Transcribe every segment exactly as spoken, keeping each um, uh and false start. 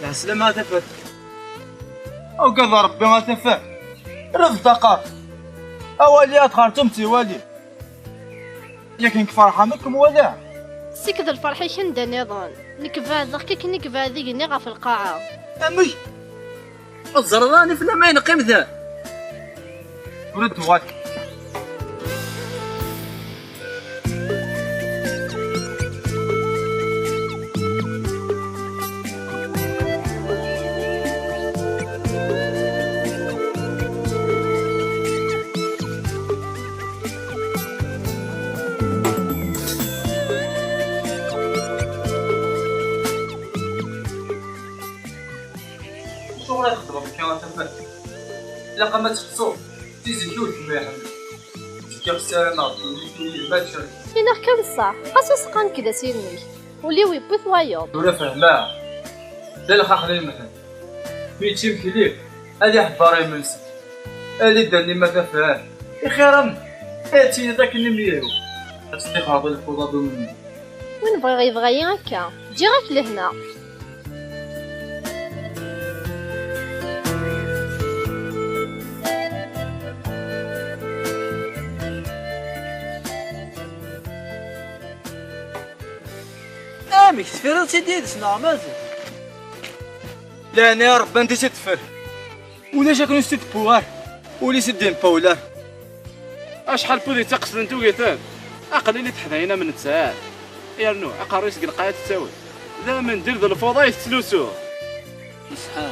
Lɛeslama a tafat. Agad Ṛebbi a tafat. Rfed aqar. Awali ad xertum tiwali. Yak nekk ferḥeɣ mi kem-walaɣ. Ssiked lferḥ-ik anda nniḍen. Nekk beɛdeɣ-k akken i yebɛed igenni ɣef lqaɛa. Amek? Ur teẓriḍ ara anef lamma yeqqim da. Ur d-tuɣal. Acuɣer i txeddmeḍ akka a tafat? Ilaq-am ad teḥṣuḍ, si zik-iw d gma iḥemmel. Zgiɣ ssarameɣ ddunit-iw yid-m ad tcerkem. Iniɣ kan ṣṣeḥ, xas useqqan-k d asirem-ik. Ul-iw yewwi-t wayeḍ. Tura fehmeɣ. D lxaxla yemden. Mi yečča imekli, ad iḥebber imensi. Ali-d a nni ma tafat. Ixir-am, ad tiniḍ akken imyaru. Ad tṭixreḍ i lfuḍa d umenni. Win bɣiɣ yebɣa-yi akka. Ǧǧiɣ-ak lehna. Amek, tefriḍ-tt-id yid-s neɣ mazal? Leɛnaya n Ṛebbi, anta i tt-id-teffer? Ulac akken ur s-id-tewwi ara, ul-is ur d-yemqawel ara. Acḥal n wid yettaqesden tugi-ten, aql-in i teḥdayin am nettat. Yernu aqerru-is deg lqaɛa tettawi. D amendil d lfuḍa i tettlusu. Yesḥa.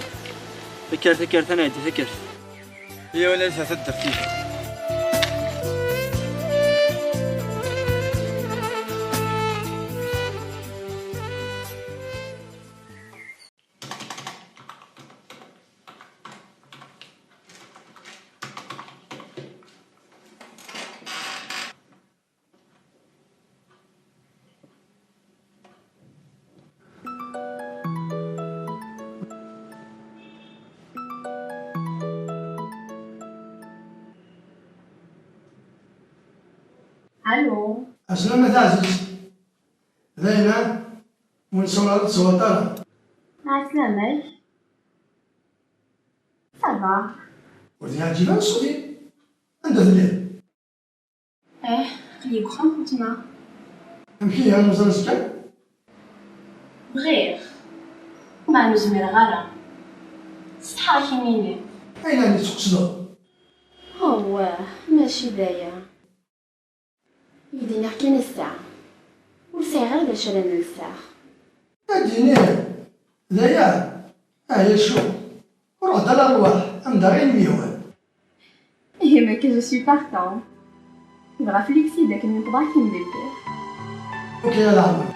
Takkart, takkart, ad nɛeddi takkart. Yiwen ad taddart-ik. Alo. Ɛeslama taɛzizt. Dayen, ur nessawal ara d ṣṣwat ara. Ɛeslama-k. Ça va. Ur d-yeɛǧib ara ṣṣut-im. Anda telliḍ? Eh, aql-i deg uxxam n weltma. Amek ihi, ad nẓer azekka? Bɣiɣ. Meɛna ur zmireɣ ara. Ṣṣeḥ ara k-inin. Ayen ɛni tettqesdeḍ? Awah, mačči d aya. I d-iniɣ kan ass-a, ur sɛiɣ ara d acu ara nelseɣ. Ad d-iniɣ d aya? Ah, ya ccu, ruḥ-d a la rwaḥ, am daɣ ayen mi yehwan. Ihi makka, je suis partant. Dɣa flexi-d akken yewweḍ-ak-in di lbir. Ok, a leɛmer.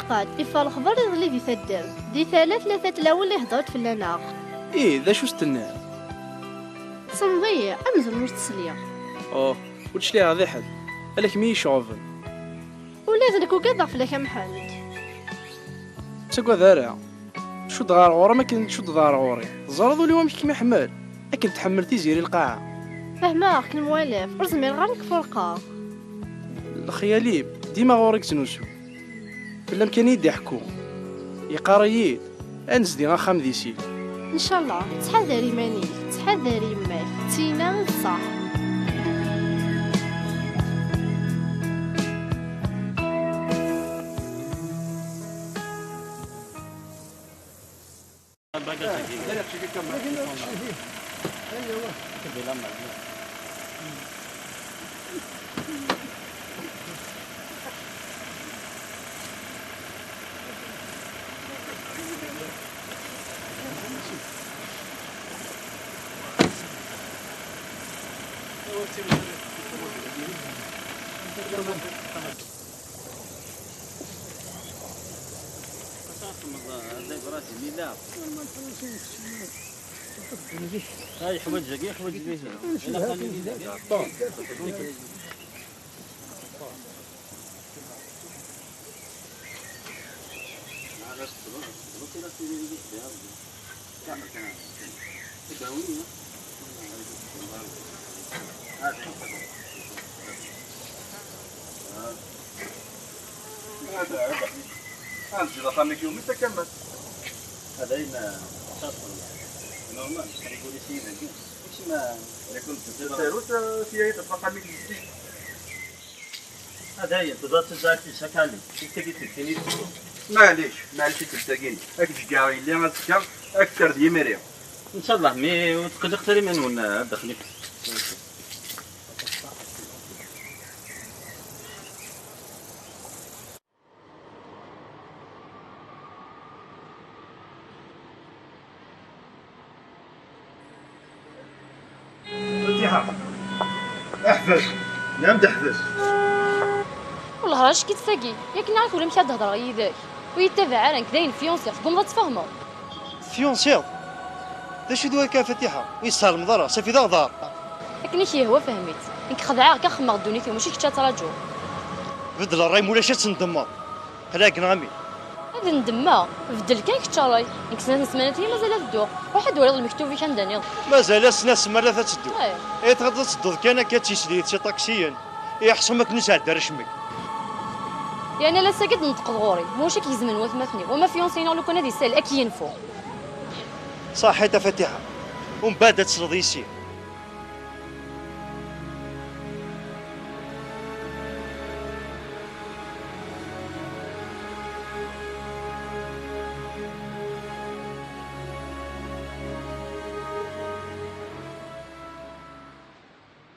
Qad iffeɣ lexber iḍelli di taddart. Di tala tlata tlawin i hedrent fell-aneɣ. Ih, d acu s-tenniḍ? Tessneḍ-iyi, amzun ur tt-sliɣ. Oh, ur d-cliɛeɣ di ḥedd. Ala kemm i yi-iceɣben. Ula d nekk ugadeɣ fell-ak a Mḥend. Ur ttagad ara. Cudd ɣer ɣur-m akken tcuddeḍ ɣer ɣur-i. Teẓriḍ ul-iw amek i kem-iḥemmel? Akken tḥemmel Tiziri lqaɛa. Fehmeɣ-k lemwalaf, ur zmireɣ ara ad k-furqeɣ. Lexyal-im, dima ɣur-i yettnusu. Fell-am kan i yi-d-iḥekku. Yeqqar-iyi-d, ad nezdi axxam di sin. Ncallah, ttḥadar iman-ik, ttḥadar yemma-k, d tinna i d ṣṣeḥ. هاي يحوج لك، يحوج لك. هذا هذا هذا هنا. نورمال، يقول لي سيدي. واش ما يكون تسيروت في هذا الرقم؟ هذا هي، تقدر تزعل في شكالي. انت قلت لي. معليش، معليش، تلتقيني. هاك تشجع لي غتسكر اكثر ديال مريم. ان شاء الله، مي وتقدر تري من هنا دخلي. Fatiḥa. Ḥbes. Nniɣ-am-d ḥbes. Wellah, racek-itt tagi. Yak nniɣ-ak ulamek ad d-hedreɣ yid-k. Ur yi-ttabaɛ ara, nekk dayen fiancé, teggumeḍ ad tfehmeḍ. Fiancé? D acu d wakka a Fatiḥa? Ur yi-tessehleḍ ara, safi d aɣdar. Akken i k-yehwa fehm-itt. Nekk xedɛeɣ-k, xemmeɣ ddunit-iw, mačči kečč ad traǧuḍ. Beddel ṛṛay, ma ulac ad tendemmeḍ. Aql-ak neɣ ami? Ad ndemmeɣ. Beddel kan kečč ṛṛay. Nekk snat n ssmanat-iyi mazal ad dduɣ. Ruḥ ad twaliḍ lmektub-ik anda nniḍen. Mazal-as snat ssmanat ad teddu. Ayɣer? Iṭ ad tedduḍ kan akka d tislit s iṭaksiyen. Iḥṣu akken ur sɛeddi ara cemmek. Yerna ass-agi ad d-neṭqeḍ ɣur-i. Ma ulac ad k-gezmen watmaten-iw. Wama fiancé-inu lukan ad isal, ad k-yenfu. Ṣaḥit a Fatiḥa. Umbeɛd ad tesleḍ yis-i.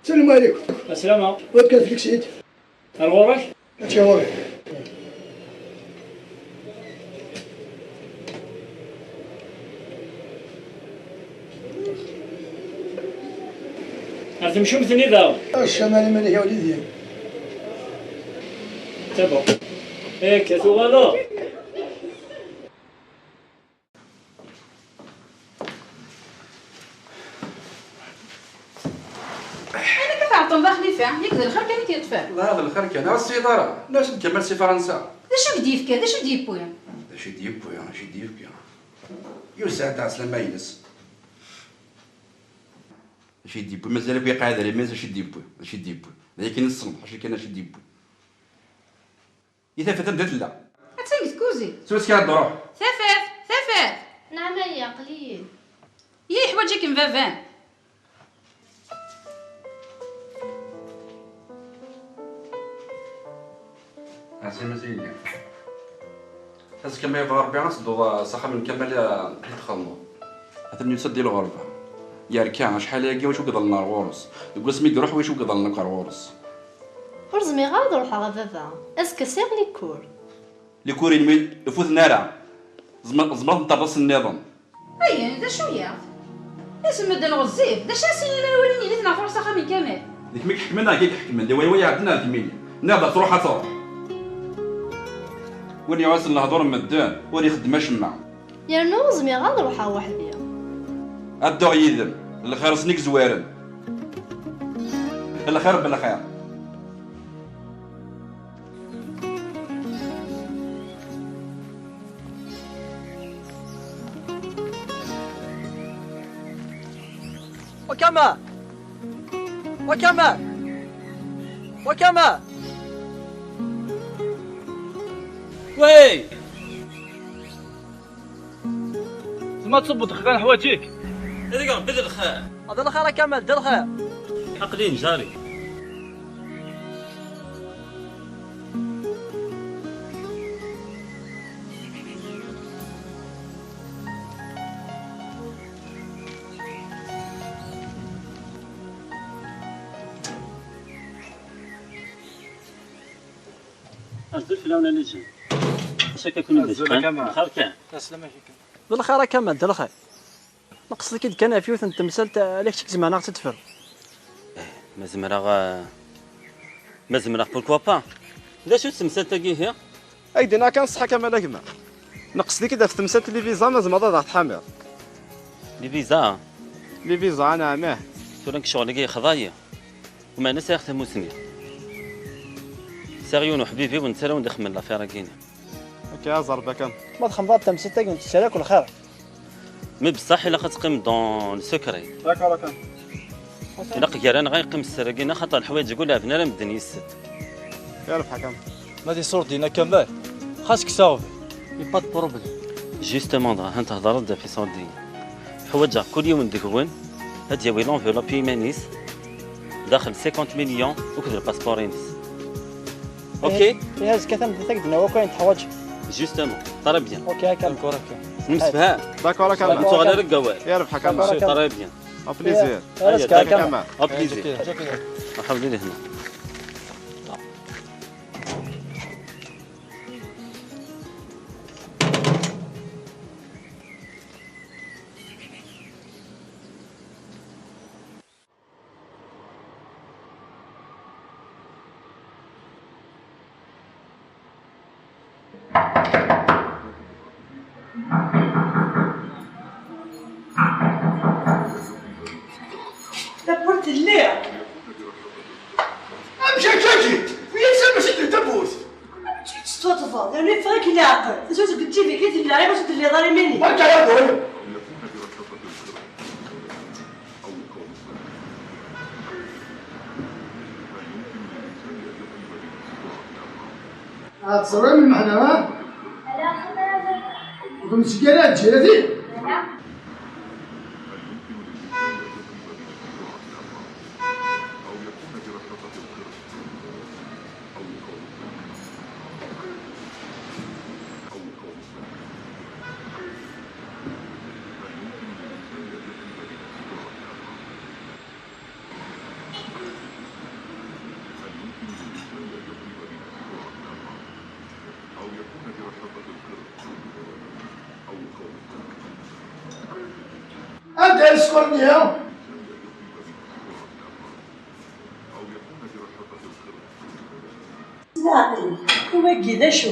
السلام عليكم. السلامة. وين كان فليك سعيد؟ Ar ɣur-k? Mačči ɣur-i. Ar temcumt-nni daɣ. Ccamal iman-ik a wlidi. C'est bon. Akka tuɣaleḍ. Ayen akka tɛeṭṭleḍ a Xlifa, yak d lxir kan i k-yeṭṭfen. Ḍaɛa d lxir kan, a Ssid ara, nna-as-d Kamal si Fransa. D acu i k-d-yefka, d acu i d-yewwi? D acu i d-yewwi, d acu i d-yefka? Yusa-d ɛeslama-ines. D acu i d-yewwi, mazal akk yeqɛed ar iman-is, d acu i d-yewwi, d acu i d-yewwi. D ayen kan i tessneḍ, ḥaca kan d acu i d-yewwi. I tafat anda tella? Attan deg tkuzint. Tura s kra ad d-ruḥ. Tafat! Tafat! Nɛam a yya, aql-iyi. Yya, yeḥwaǧ-ikem baba-m. Ɛeslama a yelli. Azekka ma yebɣa Rebbi ad tedduḍ s axxam n Kamal, eh, ad txedmeḍ. Atan yusa-d di lɣerba. Yerka, acḥal ayagi wacu i iḍellen ar ɣur-s. Deg wasmi i iruḥ wacu i iḍellen akk ar ɣur-s. Ur zmireɣ ara ad ruḥeɣ a baba. Azekka sɛiɣ les cours. Les cours-inem ur futen ara. Tzemreḍ ad ten-terreḍ ass nniḍen. Ayen, d acu-ya? Isem medden ɣezzif. D acu ara s-inin ara walin yelli-tneɣ tṛuḥ s axxam n Kamal? D kemm i iḥekmen neɣ i k-iḥekmen? D awal wa iɛeddan ar kemmini. Nniɣ-d ad truḥ ad truḥ. Win yuɛusen lehdur n medden, ur ixeddem acemma. Yernu ur zmireɣ ad ruḥeɣ weḥd-i. Ad dduɣ yid-m, lxir-nsen i yezwaren. Lxir belxir. Wakama! Wakama! Wakama! Wey! Tezmer ad tṣubbeḍ dqiqa neḥwaǧ-ik. Ad ṛebbi d lxir. Ad lxir a Kamal, d lxir. Aql-i njari. Azul fell-awen a Liǧen. Acu akka kun-id-icqan? Azul a Kamal. Lxir kan. Aslama-k. D lxir a Kamal, d lxir. Nqesd-ik-id kan ɣef yiwet n temsalt, ala kečč i izemren ad ɣ-tt-id-tefru. Ma zemreɣ, eh, ma zemreɣ, pourquoi pas? D acu-tt temsalt-agi ihi? Ay d-inna kan ṣṣeḥ a Kamal a gma. Nqesd-ik-id ɣef temsalt n les visas, ma tzemreḍ ad aɣ-tḥamiḍ. Les visas? Les visas, anɛam, ih. Tura nekk ccɣel-agi yexḍa-yi. Umeɛna sɛiɣ tamusni. Sɛiɣ yiwen uḥbib-iw, netta ara wen-d-ixemmen l'affaire-agi-ni. Akka, ẓer bakan. Ma txemḍeḍ tamsalt-agi, nettarra-k lxir. Mi beṣṣeḥ ilaq ad teqqim dans le secret. D'accord, d'accord. Ilaq gar-aneɣ ad yeqqim sser-agi-ni, axaṭer leḥwayeǧ-agi ur leɛben ara medden yis-sen. Yerbeḥ a Kamal. Ma d iṣurdiyen a Kamal, xas kkes aɣbel, y a pas de problème. Justement, dɣa han thedreḍ-d ɣef iṣurdiyen. Ḥwaǧeɣ kul yiwen deg-wen ad d-yawi l'enveloppe i yiman-is, daxel cinquante millions akked lpaspuṛ-ines. Ok? Ih, azekka tameddit ad k-d-nawi akk ayen teḥwaǧeḍ. Justement, très bien. Ok, a Kamal. D'accord, ok. Nemsefham. D'accord, a Kamal. Ur tuɣal ara deg awal. Yerbeḥ a Kamal. D'accord, a Kamal. Très bien. Au plaisir. Ih, azekka a Kamal. Au plaisir. Merḥba di lehna. Tawwurt telli. Amek akka-agi? Wiyaḍ mačči d tawwurt. Amek i tettwaṭṭfeḍ? Yernu yeffeɣ-ak leɛqel. Taswiɛt deg T V i tella, ɣas ur telliḍ ara iman-ik. Akka ya boy. Ad teẓrem lmeḥna, ha? Ur kem-tgi ara lǧirat-ik? Anda ay sfurniya? Leɛqel, wagi d acu?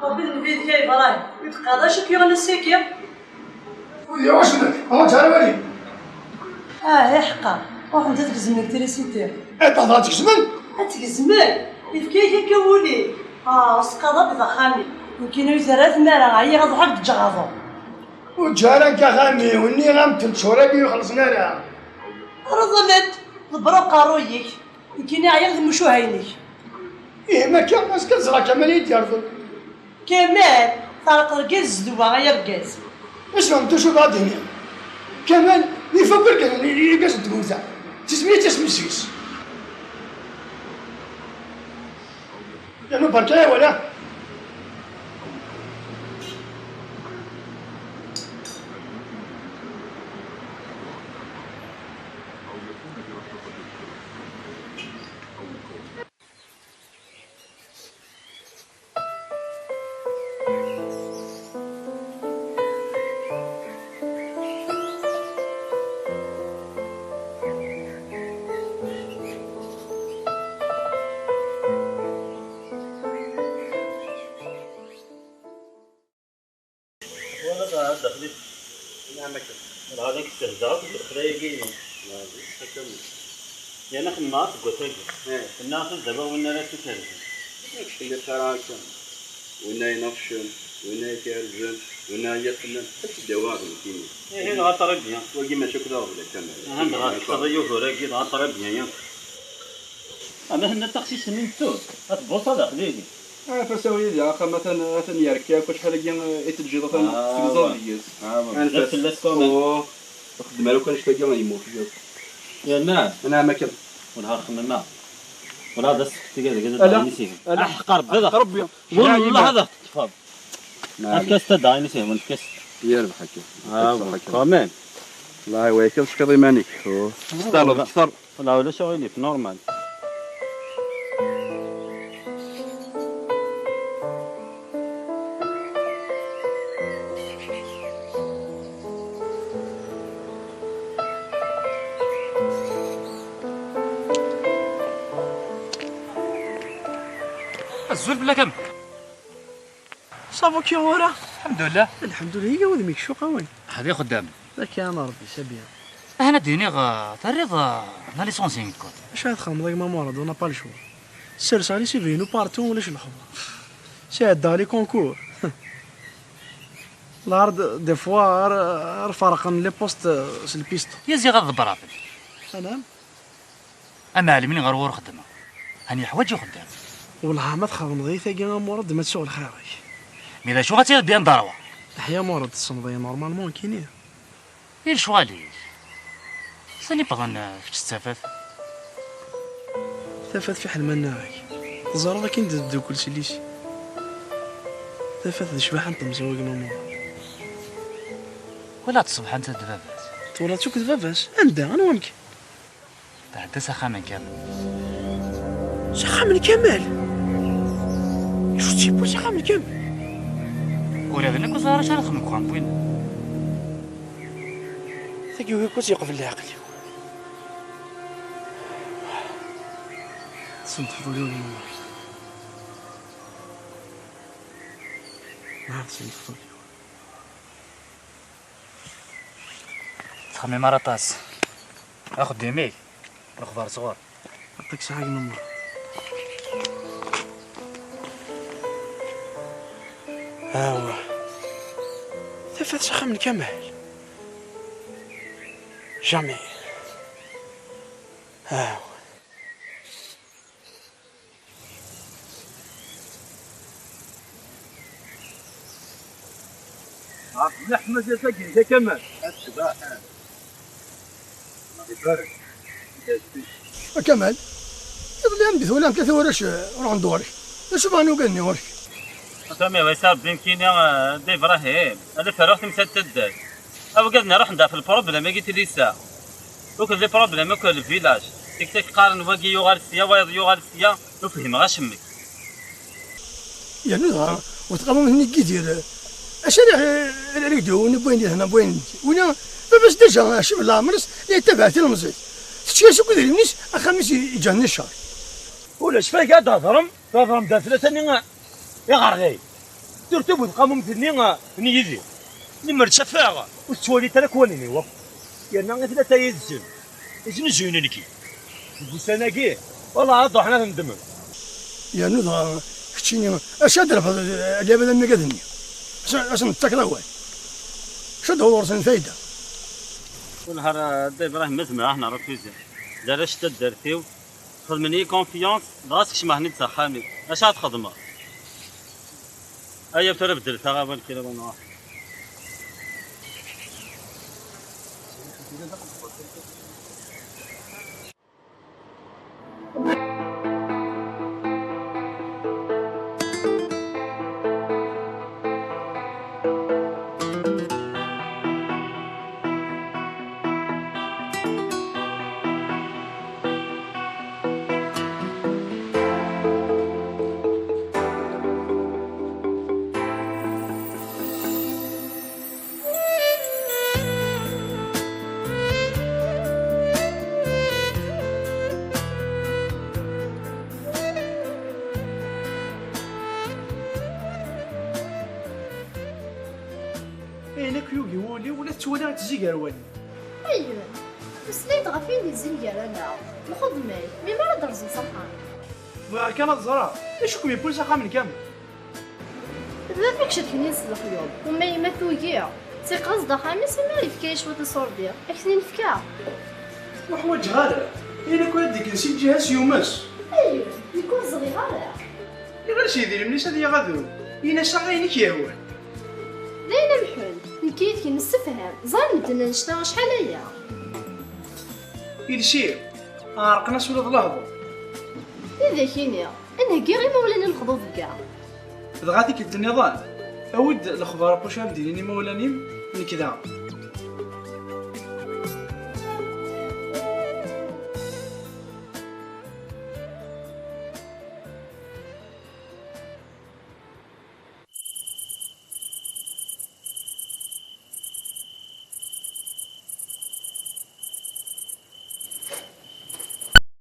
Ṛebbi d nnbi deg-k a Ibrahim, ur d-teqqareḍ acu k-yuɣen ass-agi? Ur d-yuɣ acemma, ur ttara wali. Ah, iḥeqqa, ruḥen-d ad gezmen l'électricité. Eh, tehḍer ad t-gezmen? Ad t-gezmen? Yefka-yak akka wul-ik. Ah, ur s-qqareḍ akk d axxam-ik. Nekkini ur terra tmara, ɛyiɣ ad ruḥeɣ ad ǧǧeɣ aḍu. Ur ǧǧeɣ ara deg axxam-iw, nniɣ-am-d ttecɣel-agi ur xellṣen ara. Reḍlen-t, ḍebber uqerruy-ik. Nekkini ɛyiɣ d imucuha-inek. Ihi ma akka, azekka ad ẓreɣ Kamal ad yi-d-yerḍel. Kamal, teɛreq lgaz zzedwa ay argaz. Asma d acu bɣa d-iniɣ? Kamal, ifuk irgazen, irgazen n tgumta. Tismin d tismin seg-s. Yernu berka ya wala. Dɣa ad k-ssehzaɣ akk s lexla-agi-inu. Yerna xemmemeɣ akk deg wass-agi. Tennaɣ-as ad d-awiɣ win ara tt-ikerzen. Ur k-xelliq ara akka. Winna yenɣecen, winna ikerzen, winna yeqqnen, ad tt-id-awiɣ ɣer nekkini. Ihi dɣa très bien. Wagi mačči akk d aɣbel akka. Aha, dɣa tekfiḍ-iyi ugur-agi, dɣa très bien yakk. Ama tenna taqcict-nni n tut, ad tbuṣa daxel-ihi. Ah, fasaw yid-i, axxam atan, atan yerka akk acḥal-agi i teǧǧiḍ atan tegzaḍ deg-s. Ah, anef-as. Fell-as kan. Oh, ur xeddem ara akk annect-agi, yemmut. Yerna? Anɛam akken. Wellah ar xemmemeɣ. Wellah ad as-tefk tigad, tigad ad ala. Aḥeqq Rebbi ad aɣ-, Rebbi. Wellah ad aɣ-teṭṭfeḍ. Efk-as-t-id, ayen i s-yehwan, efk-as-t. Yerbeḥ akka. Ah, quand même. Wellah, wa yakan teckiḍ iman-ik. Oh. Testaleḍ kter. Wellah ulac aɣilif, normal. Azul fell-ak a mmi. Ça va, kra? Lḥemdullah. Lḥemdullah, iga wudem-ik cuq awal. Ḥed ixeddam. Akka a Rebbi, c'est bien. Ahan ad d-iniɣ, eh, terriḍ, eh, la licence-ik. Acu ara txedmeḍ a gma Murad, on n'a pas le choix. Serseɣ les C V-inu partout, ulac lexbar. Sɛeddaɣ les concours. Lɛerḍ, des fois, ar, ar ferqen les postes, eh, s lpisto. Yaziɣ ad ḍebbreɣ fell-ak. Anam? Amɛellem-nni ɣer ɣur xeddmeɣ. Ɛni yeḥwaǧ uxeddam? Wellah ma txedmeḍ-iyi tagi a Murad, ma tsuɣ lxir-ik. Mi d acu ad tiliḍ bien droit? Aḥya Murad, tessneḍ-iyi normalement nekkini. I lecɣal-ik? Sani wwḍen, eh, kečč d Tafat? Tafat fiḥel ma nniɣ-ak. Teẓriḍ akken d-teddukel s lycée. Tafat d ccbaḥa n temẓi-w a gma Murad. Wala tṣebḥant d baba-s. Twalaḍ-tt akk d baba-s? Anda? Anwa amek? Tɛedda s axxam n Kamal. S axxam n Kamal? Acu tt-yewwi s axxam n Kamal? Ula d nekk ur ẓriɣ acu ara xedmeɣ deg uxxam n winna. Tagi ur yeqbil leɛqel-iw. Tsellxeḍ ul-iw. Nɛam, tsellxeḍ ul-iw. Ur ttxemmim ara aṭas. Axeddim-ik, lexbar sɣur. Aṭak sɛa gma. Awa. Tafat s axxam n Kamal. Jamais. Awa. Ɛebd leḥmadi tagi, d Kamal. Ibarek. A Kamal, iḍelli am d-twalam tlata warrac, eh, ruḥen-d ɣur-k. D acu bɣan ugaden-nni ɣur-k? A Kamal, wa yesɛa Rebbi nekkini, eh, d Ibrahim. Ala ferruɣ timsal n taddart. Awgad-nni ruḥen-d ɣef lproblem-agi tilisa. Uked les problèmes akk le village. Tiktak qqaren wagi yuɣal sya, wayeḍ yuɣal sya, ur fhimeɣ acemmek. Yernu dɣa, ur tqamum-nni n Yidir, acu ara, ara, ara k-d-awin n wayen di hna, n wayen di. Wina, baba-s déjà acib n leɛmer-is, la yettabaɛ tilemẓit. Tečča-yas akk idrimen-is, axxam-is yeǧǧa-ten i ccer. Ulac, fayga ad d-thedrem, thedrem-d ɣef tlata-nni. Iɣerday, turtub n tqamumt-nni, ah, n Yidir. Limer tt-afeɣ, ur tettwaliḍ ara akk wallen-iw akk. Yerna i tlata yid-sen, i znuzuyen nekki. Deg ussan-agi, wallah, ad ruḥen ad ndemmen. Yernu dɣa, keččini, acu ad d-trefdeḍ, eh, lɛibad am wigad-nni? Acu, acu ad sen-tettakeḍ awal? Acu ad d-taweḍ ɣur-sen lfayda? Wellah, a Dda Ibrahim, ma zemreɣ ad ten-refuziɣ. D arrac n taddart-iw. Xedmen-iyi confiance, dɣa skecmeɣ-ten-id s axxam-iw. Acu ara txedmeḍ? Aya tura beddlet-aɣ awal kra wa nruḥ. Wali ula tettwaliɣ-itt zik gar wallen. Ayyen, meslay-d ɣef wayen d-yezzin gar-aneɣ. Lxedma-k, melmi ara d-terzuḍ s axxam? Bɣiɣ kan ad ẓreɣ d acu kem-yewwin s axxam n Kamel. D baba-k cedken-in s lexyuḍ, uma yemma tugi. Tiqqeẓ-d axxam-is, imi yefka-yi cwiṭ iṣurdi, ad k-ten-in-fkeɣ. Ur ḥwaǧeɣ ara, ayen akk ara d-ikkren si lǧiha-s yumes. Ayyen, nekk ur ẓriɣ ara. Iɣil s yidrimen-is ad yaɣ adu, ini-as aɣ ayen i k-yehwan. D ayen amḥun, nekk yid-k nessefham, ẓran medden annect-a acḥal aya. Iles-iw, ɛerqen-as ula d lehdur. Ad ak-iniɣ, ad nheggi imawlan i lexḍuḍegga. Dɣa tikkelt nniḍen, awi-d lexbar aqquc ara m-d-inin imawlan-im, nekk daɣen.